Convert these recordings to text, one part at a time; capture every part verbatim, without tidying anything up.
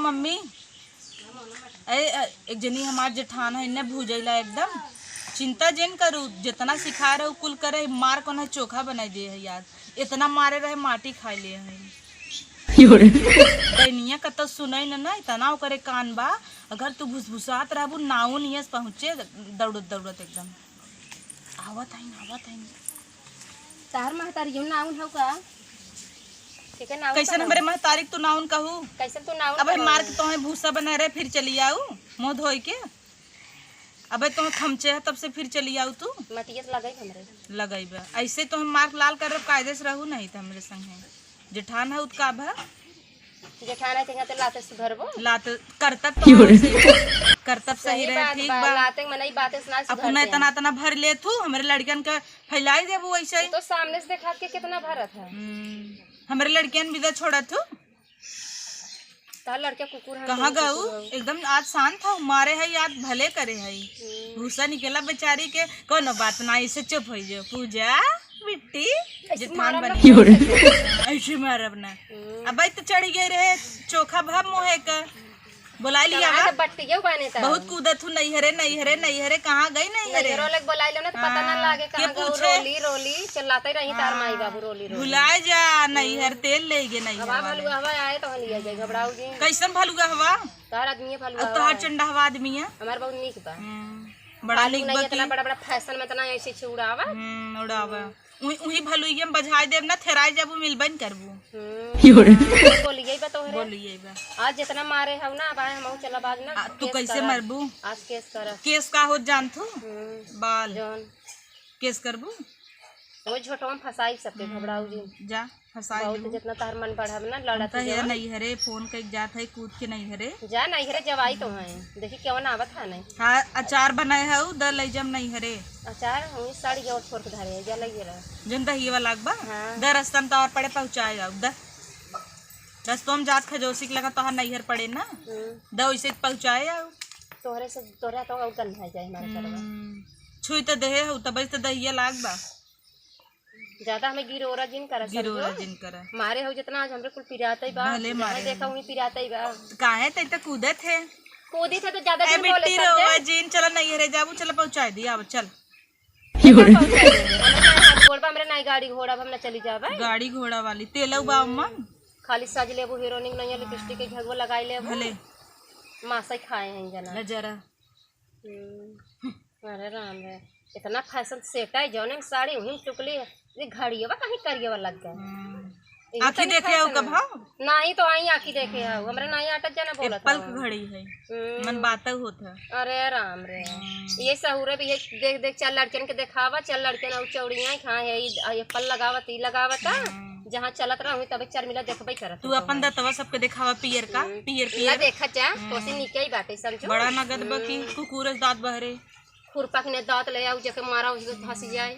मम्मी, ए, ए, एक जनी हमार जेठान है, इन्ने भूजैला एकदम। चिंता जिन करू, जितना सिखा रहे उ कुल करे, मार कौन है, चोखा बनाई दे है यार। इतना मारे रहे, माटी खाई ले है। दैनिया कतौ सुनै न, ना इतना ओकरे कान बा। अगर तू भुसभुसात रहबू, नाउन यस पहुँचे दौड़त दौड़त एकदम। आवत हईन, आवत हईन। तार महतारी यू नाउन हौ का? ठीक है, नाउन कैसन का हमरे नाउन? महतारी के तू नाउन कहू? कैसन तू नाउन अबे कहू? मार के तोहे भूसा बना रहे, फिर चली आऊ मुँह धोई के। अबे तोहे खमचे है, तब से फिर चली आऊ तू। मटियस लगई हमरे। लगई बा। ऐसे तोहे मार लाल कर कायदे से रहू नहीं तो हमरे संग है। जेठान है उतका भा। जेठान है, तेंगा ते लाते सुधरबो। लाते करतब तो क्यों रे? सही, करतब सही सही रहे, बात ठीक बा, बा। लाते मनई बाते से ना अपना सुधरते इतना, हैं। इतना भर ले थू, हमरे लड़कन का फैलाई देबू ऐसे ही। तो सामने से देखा के कितना भरत है। हम्म, हमरे लड़कियन भी तो छोड़ा थू। तार लड़का कुकुर है, कहाँ कुकुर गऊ? कुकुर है। एकदम आज शांत था, मारे है याद भले करे है। हम्म। भूसा निकला बेचारी के, कोनो बात ना, इसे चुप हो जाओ। पूजा, बिट्टी, ऐसे जेठान मारब बनी। ना। ऐसे मारब ना। हम्म। अब तो चढ़ी गई रहे, चोखा भाव मोहे का। बोलाई लिया कहाँ बा? से बट्टियो बाने ता? बहुत कूदत हूँ, नैहरे, नैहरे, नैहरे, कहाँ गई नैहरे? नैहरो लग बोलाई लो ना, तो पता ना हाँ, लागे, के कहाँ गऊ, पूछे? रोली, रोली, चिल्लाते रही तार माई हाँ, बाबू, रोली, रोली। भुलाए जा, नैहर हम्म। तेल ले गए, नैहर अब वाले। भलुआ हवा आए तो लिया जाए, घबराऊ जी। कैसन भलुआ हवा? तार आदमी है भलुआ अब तोहार हवा। चंडा हवा आदमी है। हमार बहुत नीक बा। हम्म, बड़ा बालू नीक नहीं बा इतना की। बड़ा, बड़ा फैशन में इतना ऐसे ऐसे उड़ावा। हम्म, उड़ावा। हम्म। उही, उही भलुइया में बजाई देब ना, थेराई जाबू, मिलबे न करबू। हम्म। बोलिए बा तोहरे। बोलिए बा। आज जितना मारे हव ना, अब आए हम चलब आज ना, आ, तू केस कैसे करब। मरबू? आज केस करब। केस का होत जानत हो? हम्म। बाल। जौन। केस करबू? वो झोटवा में फंसाई सबके, हम्म, घबराऊ जी। जा, फंसाई बहुत लेबू। जितना तहर मन बढ़ब ना, हम लड़त तो ये जवन। नैहरे फोन कइके जात है, कूद के नैहरे। जा नैहरे जवाई तो हैं, देखी केवन आवत है नहीं। हाँ, अचार बनाए हऊ, द लई जम नैहरे। अचार, वही साड़ी के ओर फोर के धरे, जा लइए रह। जौन दहिए वाला बा, हाँ। द रस्ता में तोहर पड़े पहुँचाए आऊ, द। रस्तों में जात खजोसी के लगा तोहर नैहर पड़े ना, हम्म। द वैसे पहुँचाए आऊ। तोहरे से, तोहरा तो और गंधा जाए हमारे घरवा। हम्म। छुई तो देहे हऊ, तब तो दहिए लाग बा। ज्यादा हमें गिरोरा जिन करा, गिरोरा समझो? जिन करा। मारे हो जितना आज हमरे कुल पिराते बा। भले जहाँ मारे देखा हो। वहीं पिराते बा। काहे तै तो कूदत है? कूदी थे तो ज्यादा ए जिन बोले बिट्टी समझे? रोवा जिन, चला नैहरे जाबू, चला पहुँचाए दी, आव, चल। चला पहुँचाए दे। हमरे ना हाथ गोड़ बा, हमरे ना गाड़ी घोड़ा बा, हम ना चली जाबे। गाड़ी घोड़ा वाली, तेलऊ बा हम्म। अम्मा? खाली सज लेबू, हीरोइन नहीं है, लिपस्टिक के झगवा लगाई लेबू। भले। मासा ही खाए हैं जना। ले जरा। हम्म। अरे राम रे, इतना फैशन सेट है, जौने में साड़ी उही में टुकली है, ये घड़ियवा कहीं करियवा लग गए। हम्म। इही आँखी तनी देखे हो फैशन कब है। हो? नाही तो आई आँखी देखे हो, हमरा नाही आटत जाना बोलत एप्पल हो। के घड़ी है, हम्म। मन बात होत है। अरे राम रे, हम्म। ये सहूरे भी ये देख देख चार लड़कियन के देखावा, चार लड़कियन और चौड़िया खाए है, ई एप्पल लगावत, ई लगावत, हम्म। जहाँ चलत रहा हुई तबे चार मिला देखबे करत तू है अपन तुम्हारे। दतवा सबके देखावा पियर का, हम्म। पियर ला पियर। देखा जा, हम्म। कोसी निके ही बाटे समझो। बड़ा नगद बा की हम्म। कुकुर दाँत बहरे। खुरपा के ने दाँत ले आऊ, जेके मारा उसके फंस जाए।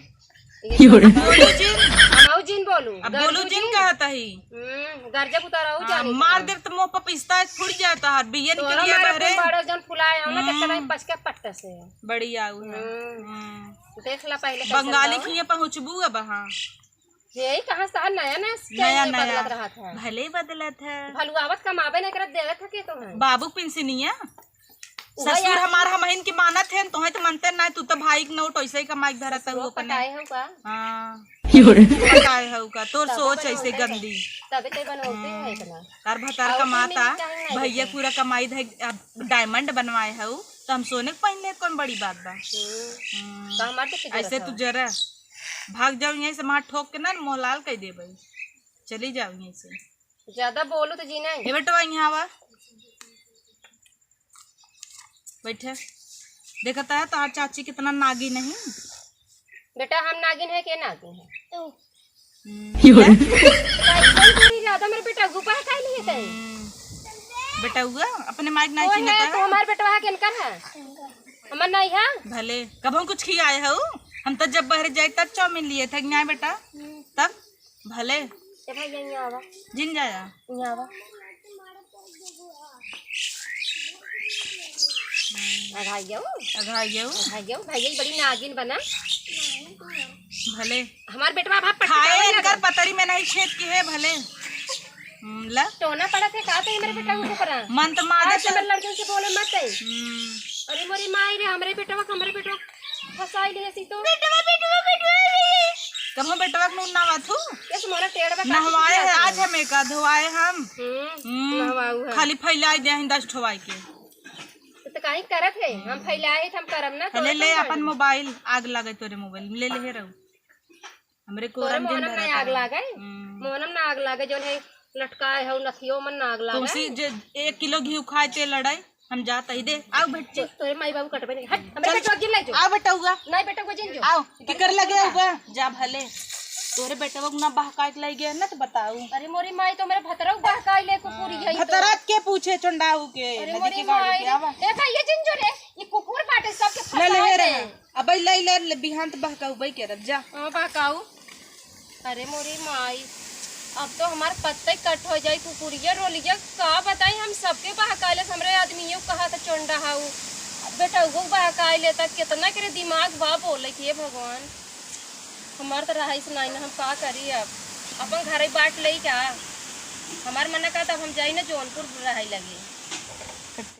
ये क्यों रे? बोलू जिन। हम आऊ जिन बोलू। अब गरजू बोलू जिन जिन। कहत ही। हम्म, गरजब उतारा हो हाँ, जाने मार का। देब त मुँह पर पिस्ता फूट जाता है, बियन के तोरा लिए मारे बहरे। तुम बड़ा जन फुलाए हो ना, तो हम्म। चलाई पचके पट्टे से। बड़ी आऊ है। हम्म। हम्म। देख ला पहले कैसन बंगाली बा। खिए पहुँचबू अब, हाँ। यही कहाँ से नया नया नया नया। बदलत रहत है। भले बदलत है। भलुआवत कमाबे नहीं करत, देवे थके तो है। बाबू पिंसिनिया। उहे ससुर यार। हमार हमहिन के मानत है, तोहे तो मनते ना, तू तो भाई के नोट ऐसे ही कमाई के धरत है ससुर अपने। पटाए हो का? हाँ। क्यों रे? पटाए हो का? तोर तबे सोच बनौते ऐसे हैं। गंदी। तबे ते बनौते हैं हम्म। इतना। तार भतार और कमाता, कोई मिलता है नहीं भैया देखे। पूरा कमाई धै, अब डायमंड बनवाए हऊ, तो हम सोने के पहन ले, कौन बड़ी बात बा? हम्म। हम्म। तो हमार तो ऐसे तू जरा भाग जाओ यहीं से, वहाँ ठोक के ना मुँह लाल कर देबे। चली जाओ यहीं से। ज्यादा बोलू तो जीना ही। ए बेटवा, यहाँ आवा, बैठे। देखता है तोहार चाची कितना नागिन है। बेटा, हम नागिन है के नागिन है? तू। हम्म। कैसन तोरी ज्यादा मेरे बेटा गुपा है काहे लिए तै? हम्म। बेटउआ, अपने माइक नहीं वो चिन्हता है, है। तो हमार बेटवा है, केनकर है? हमार नहीं है। भले, कब हम कुछ खियाए हो? हम तो जब बहरे जाए तब चाउमीन लिए थे, नहीं बेटा? हम्म। तब? भले। ए भाई, यहाँ आवा। जिन जाया। यहाँ आवा। अघाई जाऊ। अघाई जाऊ। अघाई जाऊ। भाई, यही बड़ी नागिन बना। भले। हमार बेटवा भाई पट्टी खाए करे इनकर लगा। पतरी में नहीं छेद के है भले। हम्म, ला। टोना पड़त है का तो ये मेरे बेटा के ऊपर? मन तो मारे आज तो तो। मेरे लड़कियों से बोले मत है। हम्म। अरे मोरी माई रे, हमरे बेटवा, हमरे बेटवा फंसाई लिए सी तो। बेटवा, बेटवा, बेटवा रे। कमो बेटवा के नून नहवा थू? ये तुम्हारा टेढ़ बा, नहवाए काहे है, आज हमें का धोआए हम। हम्म, हम्म। नहवाऊ है। खाली फैलाई दे हैं दस ठोवाई के। तो, तो काहे करत है? हम फैलाए है, हम करम ना, ले, तोरे ले कौन अपन करी? मोबाइल, आग लागे तोरे मोबाइल, ले ले हे रहू। हमरे तोरे कोरम दिन मोहनम ना धरा आग था। लागे, हम्म। मोहनम ना आग लागे, जौन है लटकाए हो नथियो मन ना आग लागे। तुमसे जे एक किलो घी खाए ते लड़ाई, हम जात ही दे, आओ बच्चे। तो, तोरे माई बाबू कटबे नहीं, हट, हमरे चल, बेटवा जिन ले जो। आओ बेटौआ। नहीं बेटवा जिन जो। आओ, केकर लगे हुआ, जा भले। तोरे बेटवा को ना बहकाए के लाई गया ना तो बताऊ। अरे मोरी माई तो मेरे भतरऊ बहकाए ले कुकुर यही तो। भतरात के पूछे चोंडाऊ के, अरे नदी मोरी के गाड़ू माई के रे। आवा। ए भाई ये जिन जो रे, ये कुकुर बाटे सबके ले ले फंसाए हे ले। रहा। अबे ले ले, ले बिहान त बहकाऊ बई के रख जा। हाँ, बहकाऊ। अरे मोरी माई, अब तो हमार पत्ते कट हो जाई, कुकुरिया रोलिया का बताई, हम सबके बहका ले, हमरे आदमियों कहा था चोंडा हाउ, बेटा वो बहका लेता, कितना के रे दिमाग बा बोले के, हे भगवान, हमार तो रहाइश नहीं ना, हम का करी अब, अपन घर ही बांट ले का, हमार मना का तब हम जाई ना जौनपुर रहाई लगे।